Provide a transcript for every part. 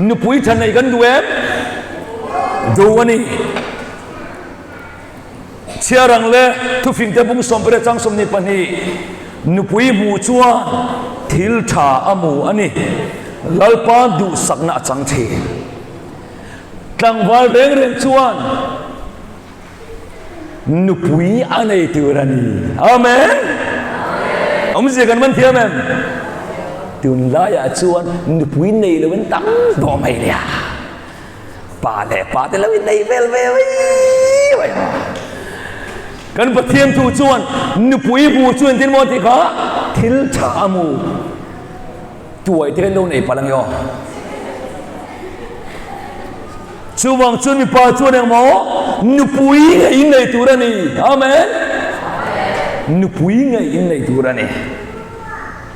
Nupui tha nei kan duh em? Duh a ni. Chhiar ang le, thufingte bung 18 chang 22, Nupui hmuh chuan thil tha a hmu a ni, Lalpa duhsakna a chang thin. Tlangval reng reng chuan nupui a nei tur a ni. Amen! Awmzia kan man thiam em? Tunlaiah chuan nupui nei loin tam tawh mai nia. Pa leh pa te lo in nei vel ve mai mai a. Kan Pathian thu chuan nupui hmu chu engtin maw tih kha thil tha a mu. Tuai te kan lo nei palh ange aw. Chuvang chuan mipa chuan engmaw nupui ngei in nei tur a ni. Amen. Nupui ngei in nei tur a ni.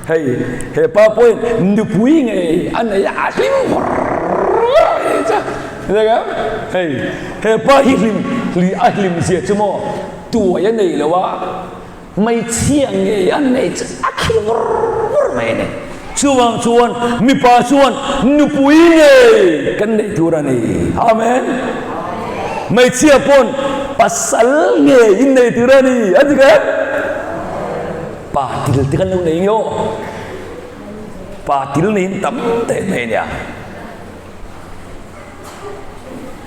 Hei he pa pawhin nupui ngei a nei a, a hlim vawr vawr a ni cha. Hei hei he pa hi hlim hli a hlim zia chu maw tuai a nei lo a, hmeichhia ngei a nei chu a khi vawr vawr mai a ni. Chuvang chuan mipa chuan nupui ngei kan nei tur a ni. Amen. Hmeichhia pawn pasal ngei in nei tur a ni a ti em? Pa til te kan lo nei nge aw. Pa til neiin tam teh mai ania.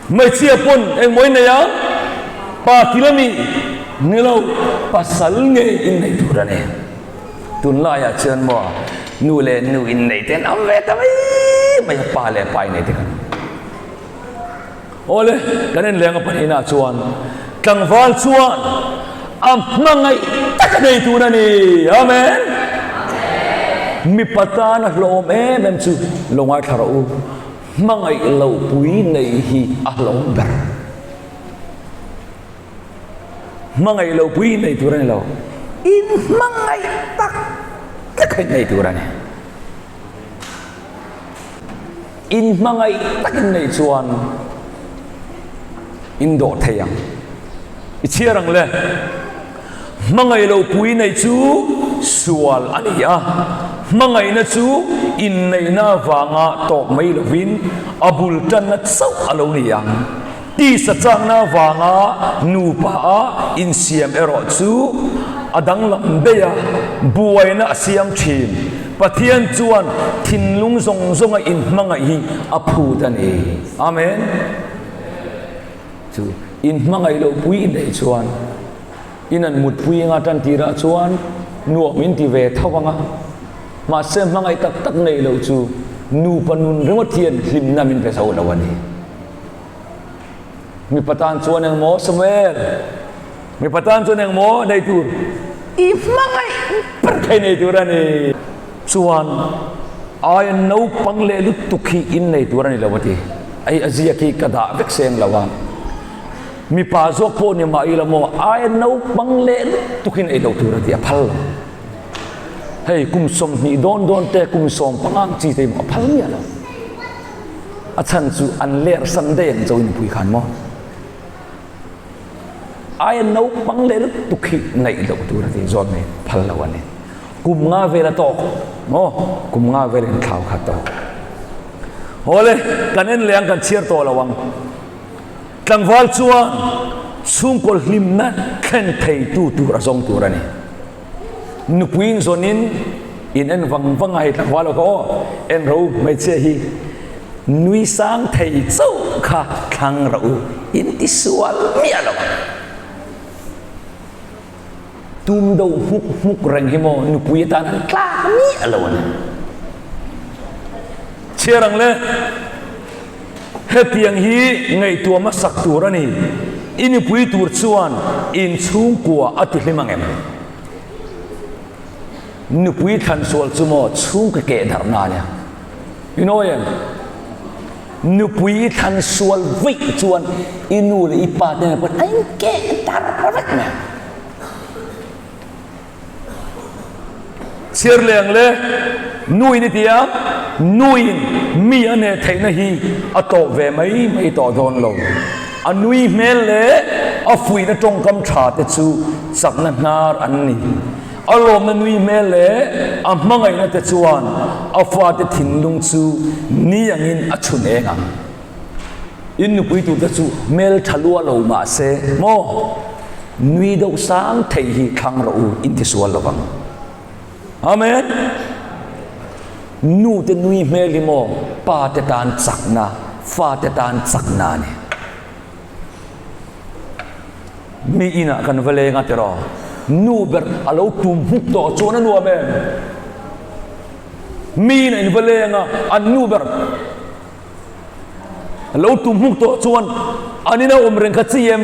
Hmeichhia pawn engmaw in nei a, pa til a nih ni lo, pasal nge in nei tur a ni. Tunlaiah chuan maw nu leh nu innei te an awm ve ta mai mai a, pa leh pa innei te kan awm. Awle, kan en leng a pahnihna chuan tlangval chuan a hmangaih tak a nei tur a ni. Amen. Mipa tan a hlawm em em chu lo ngaithla rawh u. Hmangaih loh pui nei hi a hlawm ber. Hmangaih loh pui nei tur a ni lo. In hmangaih tak tak hi nei tur a ni. In hmangaih takin neih chuan in dawh thei ang. I chhiar ang le. Hmangaih loh pui neih chu sual a ni a, hmangaihna chu inneihna avanga tawp mai lovin a bul tanna chauh a lo ni ang. Tisa chakna avanga nupa a insiam erawh chu a danglam daih a, buaina a siam thin. Pathian chuan thinlung zawng zawnga inhmangaih hi a phut a ni. Amen. Chu inhmangaih loh pui inneih chuan in an mutpui anga tan tirah chuan nuam in ti ve tho anga. Mahse hmangaih tak tak neih loh chu nupa nun ringawt hian hlimna min pe zo lo a ni. Mipa tan chuan engmaw Samuel? Mipa tan chuan engmaw nei tur? I hmangaih ber thei nei tur a ni. Chuan aia naupang leh lutuk hi in nei tur a ni lo a ti. Ei a ziak hi ka dah vek seng lo a. Mipa zawk pawh ni mah ila maw aia naupang leh lutuk hi nei lo tur a ti a phal lo. Hei kum 20 dawn dawn te kum 15 ang chi te hi maw a phal miah lo. A chhan chu an ler san daih ang cho inpui khan maw? Aia naupang leh lutuk hi ngaih loh tur a ti zawt mai phal lo a ni. Kum nga vel a tawk maw? Kum nga vel in thlau kha tawk. Hawle, kan en leh ang kan chhiar tawh lo ang. Tlangval chuan chhungkaw hlimna thlen theitu tur a zawng tur a ni. Nupui in zawn in in en vang vang a hei tlangval lo kha aw en ro hmeichhia hi nui sang thei chauh kha thlang ro u in ti sual miah lo ang. Tum do hmuk hmuk reng hi maw nupui atan an tlak miah lo a ni. Chhiar ang le. Hetiang hi ngaihtuah hmasak tur a ni. I nupui tur chuan in chhungkua a ti hlim ang em? Nupui thlan sual chu maw chhungkaw keh darhna a nia. I nawi em? Nupui i thlan sual veih chuan i nu leh i pa te nen pawh a inkeh darh vek mai ang. Chhiar leh ang le, Nuin i ti a, Nuin mi a neh theihna hi a tawp ve mai mai tawh dawn lo. A nui hmel leh a fuihna tawngkam tha te chu chakna hnar an ni. A lawmna nui hmel leh a hmangaihna te chuan a fate thinlung chu ni angin a chhun eng ang. In nupui turte chu hmel tha lua lo mah se maw nui deuh sang thei hi thlang rawh u in ti sual lo vang. Amen. Nu te nui hmel hi maw pa te tan chakna, fa te tan chakna a ni. Mi inah kan va leng a tiraw? Nu ber a lo tum hmuk tawh chuan a nuam em? Mi inah in va leng a, an nu ber a lo tum hmuk tawh chuan an ina awm reng kha chi em?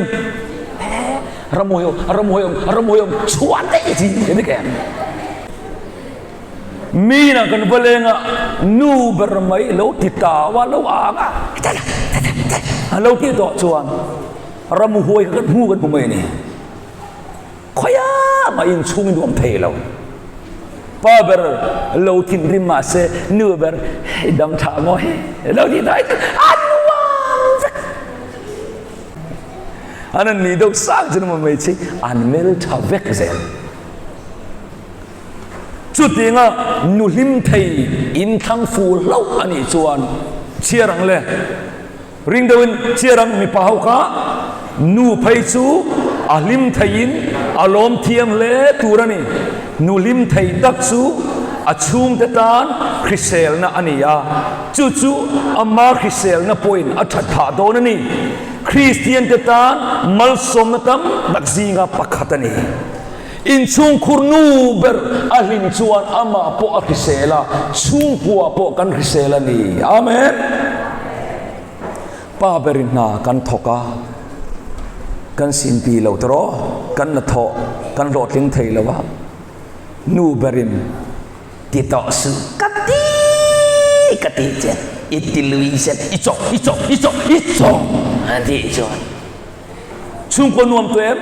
Ramhuai awm, ramhuai awm, ramhuai awm chhuan daih chi a ni em? Mi inah kan va leng a, nu ber mai lo ti tau a, lo ang a, a lo tih tawh chuan ram huai kha kan hmu kan hmu mai a ni. Khawiah mah inchhung in nuam thei lo. Pa ber lo thinrim mah se nu ber i dam tha maw he lo ti tawh chu a nuam vek. An an nih deuh sang chu maw mai chi an mel tha vek zel. Chutianga nu hlim thei in thlang fu hlauh a nih chuan chhiar ang le. Ring deuhin chhiar ang mipa ho kha nu phei chu a hlim theiin a lawm thiam hle tur a ni. Nu hlim thei tak chu a chhungte tan hriselna a ni a, chu chu ama hriselna pawhin a that phah dawn a ni. Kristiante tan malsawmna tam tak zinga pakhat a ni. Inchhungkhur nu ber a hlim chuan amah pawh a hrisel a, chhungkua pawh kan hrisel a ni. Amen. Pa berin hna kan thawk a, kan sinpi lo tawh, kan la thawh, kan hlawhtling thei lo a, nu berin ti tawh suh ka ti ka ti che, i ti lui zel, i chawk, i chawk, i chawk, i chawk a tih chuan Chhungkaw nuam tu em?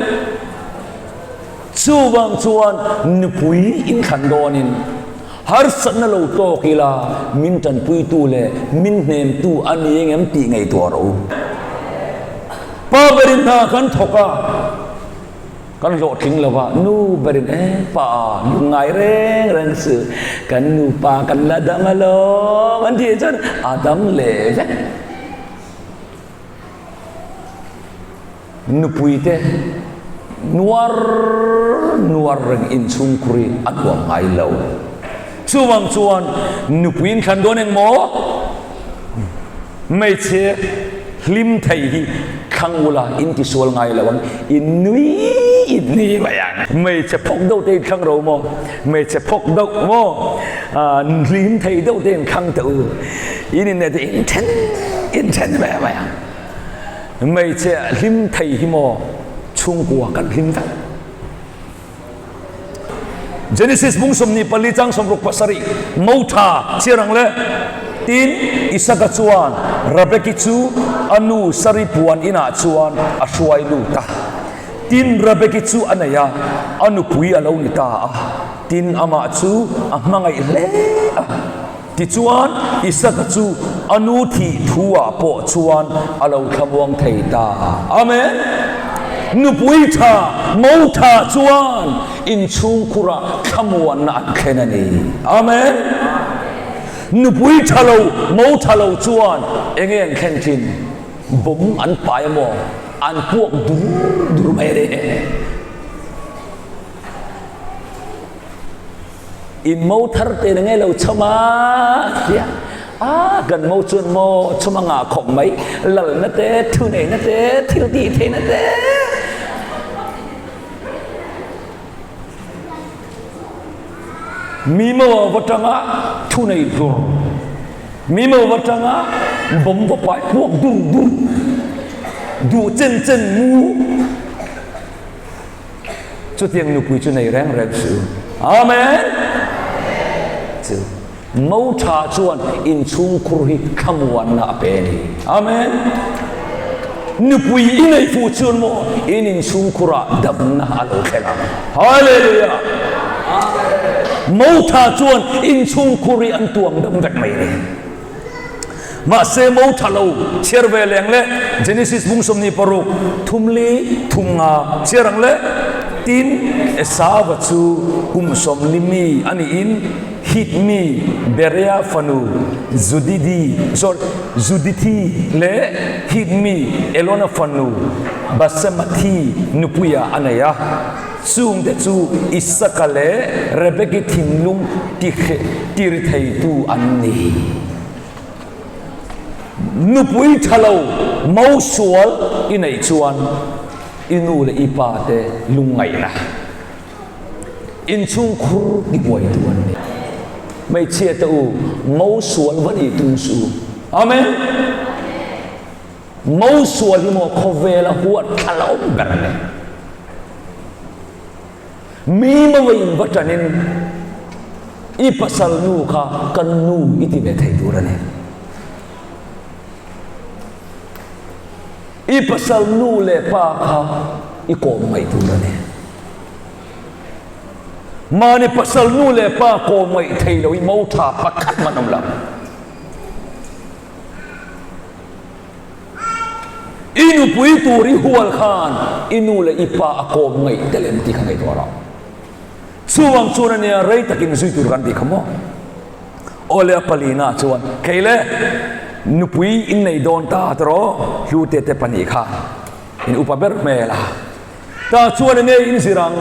Chuvang chuan nupui inthlan dawnin harsatna lo tawk ila min tanpuitu leh min hnemtu a ni engem tih ngaihtuah rawh u. Pa berin hna kan thawk a, kan hlawhtling lo va, nu berin e pa lungngai reng reng chu kan nupa kan la dam alawm an tih chuan a dam leh vek. Nupuite nuar nuar reng inchhungkhur hi a nuam ngai lo. Chuvang chuan nupui inthlan dawn eng maw? Hmeichhe hlim thei hi thlang ula in tisual ngai lo ang, in nui in nui mai ang. Hmeichhe phawk deuh te in thlang ro maw? Hmeichhe phawk deuh maw? Hlim thei deuh te in thlang teh u. In inneih te in then in then ve mai ang. Hmeichhe hlim thei hi maw chhungkua kan hlim vek. Genesis bung 24 chang 67 mo tha chhiar ang le. Tin, Isaka chuan Rebeki chu a nu Sari puan inah chuan a hruai lut a. Tin, Rebeki chu a nei a, a nupui a lo ni ta a. Tin, amah chu a hmangaih hle a. Tichuan, Isaka chu a nu thih thu-ah pawh chuan a lo thlamuang thei ta. Amen! Nupui tha, mo tha chuan inchhungkhurah thlamuanna an thlen a ni. Amen! Nupui tha lo, mo tha lo chuan enge an thlen thin? Bomb an pai emaw, an puak dur dur mai a ni. In mo thar te na nge lo chhawm a tia a kan mo chuan mo chhawm a ngah khawp mai lal na te thu nei na te thil tih thei na te mi mo va tanga thu nei tur mi mo va tanga bom va pai puak dur dur duh chen chen mu Chutiang nupui chu nei reng reng suh u. Amen! Chu mo tha chuan inchhungkhur hi thlamuanna a pe a ni. Amen! Nupui i nei fuh chuan maw in inchhungkhurah damna a lo thleng ang. Hallelujah! Mo tha chuan inchhungkhur hi an tuam dam vek mai a ni. Mahse mo tha lo chhiar ve leng le Genesis bung 26 thum li thum nga chhiar ang le. Tin, Esauva chu kum 40 mi a niin Hit mi Berea fanu Judidi, sorry, Judithi leh Hit mi Elona fanu Basemathi nupuia a nei a. Chungte chu Isaka leh Rebeki thinlung tir theitu an ni. Nupui tha lo mo sual i neih chuan i nu leh i pa te lungngaihna inchhungkhur ti buaitu an ni. Hmeichhia te u, mo sual va nih tum suh u. Amen. Mo sual hi maw khawvela huat thla lo ber a ni. Mi mawiin va ṭanin i pasal nu kha kan nu i ti ve thei tur a ni. I pasal nu leh pa kha i kawm ngaih tur a ni. Mahni pasal nu leh pa kawm ngaih thei lo i mo ṭha pakhat man awm lo. I nupui tur i hual khan i nu leh i pa a kawm ngaih tel em tih kha ngaihtuah rawh. Chuvang chuan ania rei takin zui tur kan tih kha maw? Aw le a palina chuan kei le nupui in nei dawn ta tawh Hlute te pahnih kha in upa ber hmel a. Ta chuan enge in zir ang?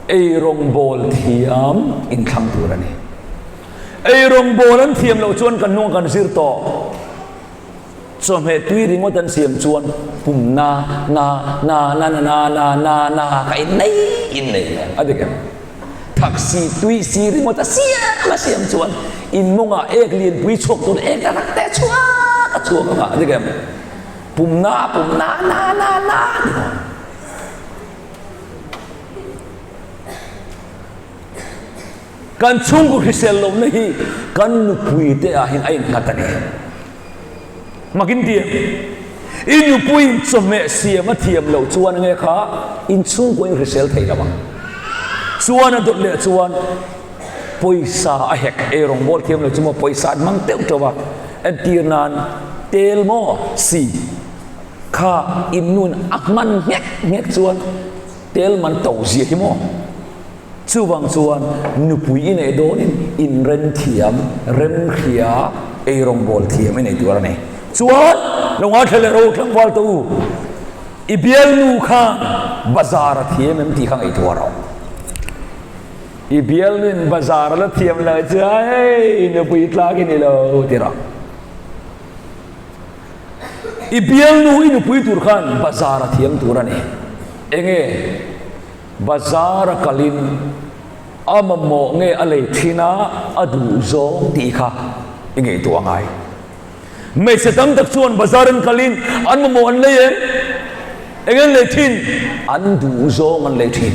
Eirawngbawl thiam in thlang tur a ni. Eirawngbawl an thiam loh chuan kan hnung kan zir tawh. Chawhmeh tui ringawt an siam chuan pum na na na na na na na na na ka in nei in nei mai ang. A dik em? Thaksi tui si ringawt a siam a siam chuan in mawngah ek lianpui chhuak tur ek a rak te chhuak a chhuak ang a. A dik em? Pum na pum na na na na ti dawn. Kan chhungkaw hrisel lohna hi kan nupui te ah hian a innghat a ni. Makin ti em? I nupuiin chawhmeh siam a thiam loh chuan nge kha in chhungkaw in hrisel thei lo ang. Chuan a dawt leh chuan pawisa a hek ei rawngbawl thiam lo chu maw pawisa an hmang teuh teuh a, entir nan tel maw si kha in nun a hman nghek nghek chuan tel man to zia hi maw. Chuvang chuan nupui i neih dawnin inren thiam, remhria, eirawngbawl thiam i nei tur a ni. Chuan lo ngaithla leh ro tlangval tawh u, i bialnu khan bazar a thiam em tih kha ngaihtuah rawh. I bialnuin bazar a la thiam lo chuan hei nupui tlak i ni lo ti rawh. I bialnu i nupui tur khan bazar a thiam tur a ni. Enge? Bazar a kalin a mamawh nge a lei thin a, a duh zawng tih kha i ngaihtuah a ngai. Hmeichhe tam tak chuan bazar an kalin an mamawh an lei em? Eng an lei thin? An duh zawng an lei thin.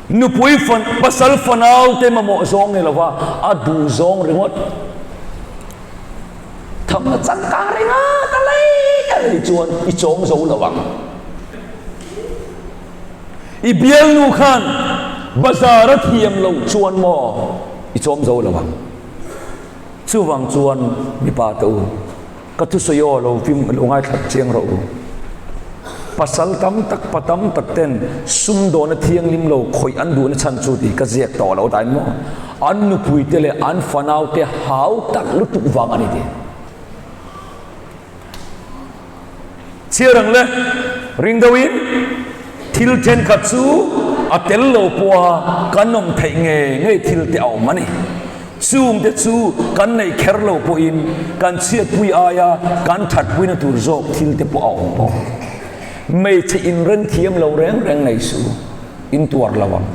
Nupui fan, pasal fanau te mamawh zawng ni lova a duh zawng ringawt. Thamna changkang ringa ta lei a lei chuan i chawm zo lo ang. I bialnu khan bazar a thiam loh chuan maw i chawm zo lo ang. Chuvang chuan mipa te u, ka thusawi aw lo fim lo ngaithla chiang rawh u. Pasal tam tak pa tam tak ten sumdawna thianghlim lo khawih an duhna chhan chu tih ka ziak tawh lo tain maw? An nupui te leh an fanau te hau tak lutuk vang a ni tih. Chhiar ang le, ring deuhin thil thenkhat chu a tel lo pawha kan awm theih ngei ngei thil te a awm a ni. Chungte chu kan neih kher lo pawhin kan chhiatpui aia kan thatpuina tur zawk thil te pawh a awm bawk. Hmeichhe inren thiam lo reng reng nei suh, in tuar lo ang.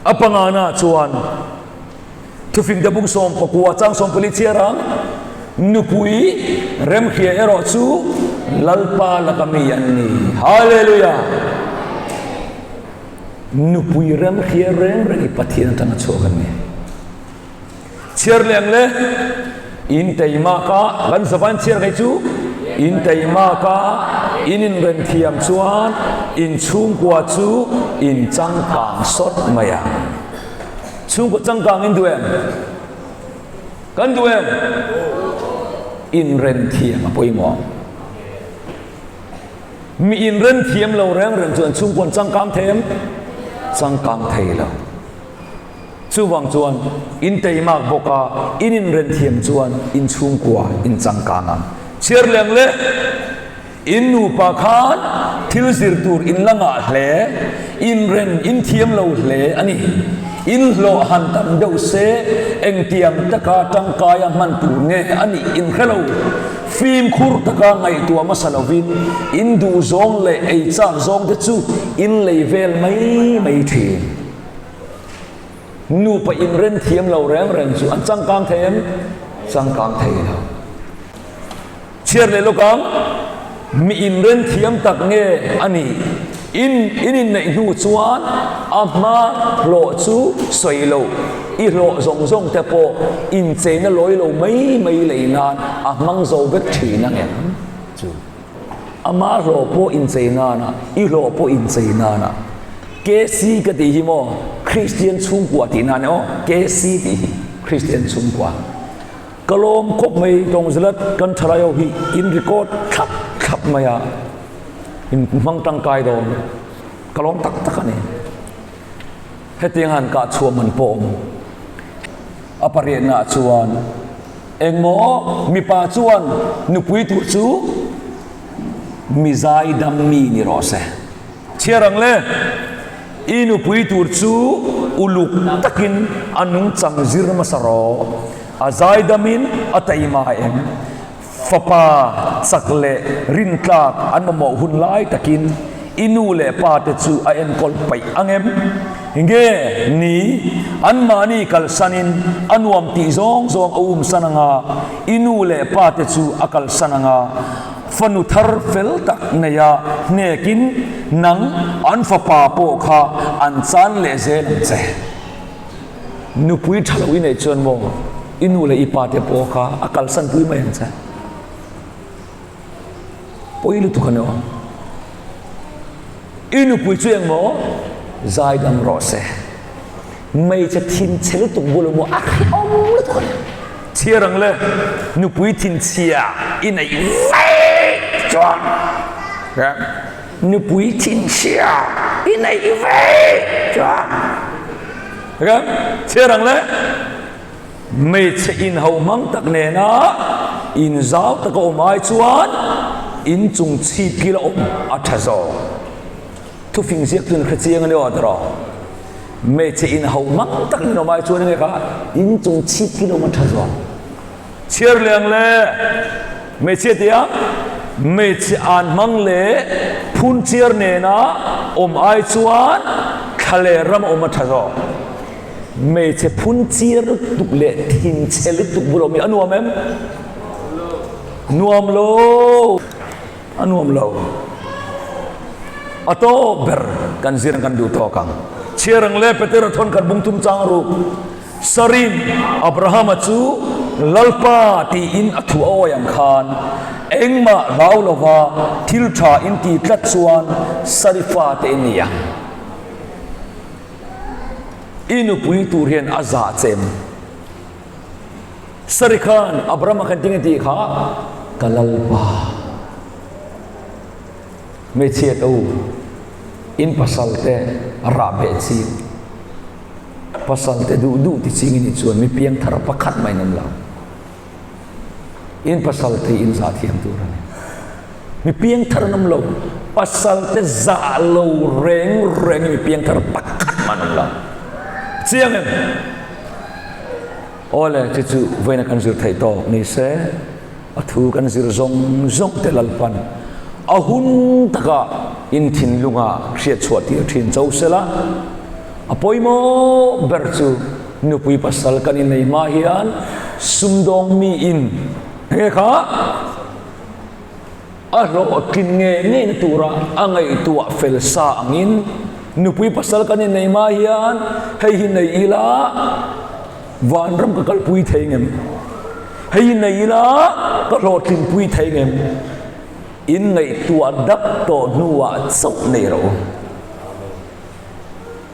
A pangana chuan thufingte bung 19 chang 14 chhiar ang, Nupui remhria erawh chu Lalpa laka mi an ni. Hallelujah! Nupui remhria reng reng i Pathian atanga chhuak an ni. Chhiar leh ang le, in teimak a, kan zavain chhiar ngei chu, in teimak a, in inrem thiam chuan in chhungkua chu in changkang sawt mai ang. Chhungkua changkang in duh em? Kan duh em? Inren thiam a pawimawh. Mi inren thiam lo reng reng chu an chhungkuan changkang thei em? Changkang thei lo. Chuvang chuan in teimak bawk a, in inren thiam chuan in chhungkua in changkang ang. Chhiar leng leh in nupa khan thil zir tur in la ngah hle, inren in thiam lo hle a ni. In hlawh han tam deuh se engtiang taka tangkaia hman tur nge a nih in hre lo. Fimkhur taka ngaihtuah hmasa lovin in duh zawng leh ei chak zawng te chu in lei vel mai mai thin. Nupa inren thiam lo reng reng chu an changkang thei em? Changkang thei lo. Chhiar leh lawk ang, mi inren thiam tak nge a nih? In in inneih hnu chuan a hma hlawh chu sawi lo, i hlawh zawng zawng te pawh incheina lawi lo mai mai lei nan a hmang zo vek thin ang em chu? Ama hlawh pawh inchei nana, i hlawh pawh inchei nana. KC ka tih hi maw Kristian chhungkua tih nan e aw, KC tih hi Kristian chhungkua. Ka lawm khawp mai Tawngzilat kan thalai ho hi in record thlap thlap mai a, in hmang tangkai dawn. Ka lawm tak tak a ni. Hetiang han kah chhuah man pawh awm. A pariatnaah chuan engmaw mipa chuan nupui tur chu mi zaidam mi ni rawh se. Chhiar ang le, i nupui tur chu uluk takin a nungchang zir hmasa rawh. A zaidamin a taima em? Fapa chak leh rintlak an mamawh hun lai takin i nu leh pa te chu a enkawl paih ang em? Nge ni, anmahni kalsanin a nuam tih zawng zawng a umsan anga, i nu leh pa te chu a kalsan anga, fanu thar fel tak neia hnekin nang an fapa pawh kha an chan leh zel ang che. Nupui tha lo i neih chuan maw i nu leh i pa te pawh kha a kalsan pui mai ang che. Pawi lutuk a ni aw. I nupui chu eng maw zaidam rawh se. Hmeichhe thinchhe lutuk bul maw a hrehawm lutuk a ni. Chhiar ang le, nupui thinchhia i neih vek chuan nupui thinchhia i neih vek chuan Chhiar ang le, hmeichhe inho hmang tak nena inzau taka awm ai chuan inchung chhip kil a awm a tha zawk. Thufing ziak chu an hre chiang a ni aw tiraw? Hmeichhe inho hmang tak nena awm ai chuan enge kha inchung chhip kil a awm a tha zawk. Chhiar leh ang le, hmeichhia tia hmeichhe an hmang leh phun chiar nena awm ai chuan thla leh ram awm a tha zawk. Hmeichhe phun chiar lutuk leh thinchhe lutuk bul awm hi a nuam em? Nuam lo, a nuam lo. A tawp ber kan zir ang kan duh tawk ang. Chhiar ang le, Petera thawn khat bung tum chang ruk. Sarin Abrahama chu Lalpa tiin a thu a awi ang khan, engmah hlau lova thil tha in ti tlat chuan Sari fate in ni ang. I nupui tur hian a zah che em? Sari khan Abrahama khan tinge tih kha? Ka Lalpa. Hmeichhia te u, in pasal te rah beh ching. Pasal te duh duh ti ching i nih chuan mi piangthar pakhat mah in awm lo. In pasal te in zah thiam tur a ni. Mi piangthar an awm lo. Pasal te zah lo reng reng mi piangthar pakhat mah an awm lo. Chiang em? Awle, chu chu vawiina kan zir theih tawk ni se. A thu kan zir zawng zawng te Lalpan a hun taka in thinlunga hriatchhuah tir thin cho sela, a pawimawh ber chu nupui pasal kan innei hma hian sumdawng mi in enge kha a hlawhtlin nge ngeina tura a ngaihtuah fel sa angin nupui pasal kan innei hma hian hei hi nei ila Vanram ka kalpui thei ngem? Hei nei ila ka hlawhtlinpui thei ngem? In ngaihtuah dap tawh hnuah chauh nei rawh u.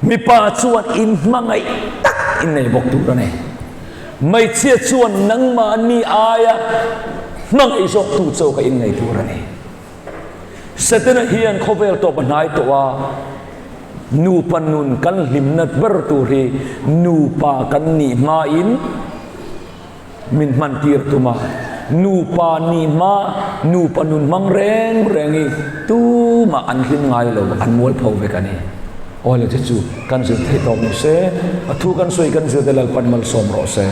Mipa chuan in hmangaih tak in nei bawk tur a ni. Hmeichhia chuan nangmahni aia Hmangaih zawktu chaw ka innei tur a ni. Setana hian khawvel tawp a hnai tawh a, nupa nun kan hlimna ber tur hi nupa kan nih hmain min hman tir tum a, nupa nih hma nupa nun hmang reng reng hi tumah an hlim ngai lo, an mualpho vek a ni. Awle te chu kan zir thei tawk ni se, a thu kan sawi kan zir te Lalpan malsawm rawh se.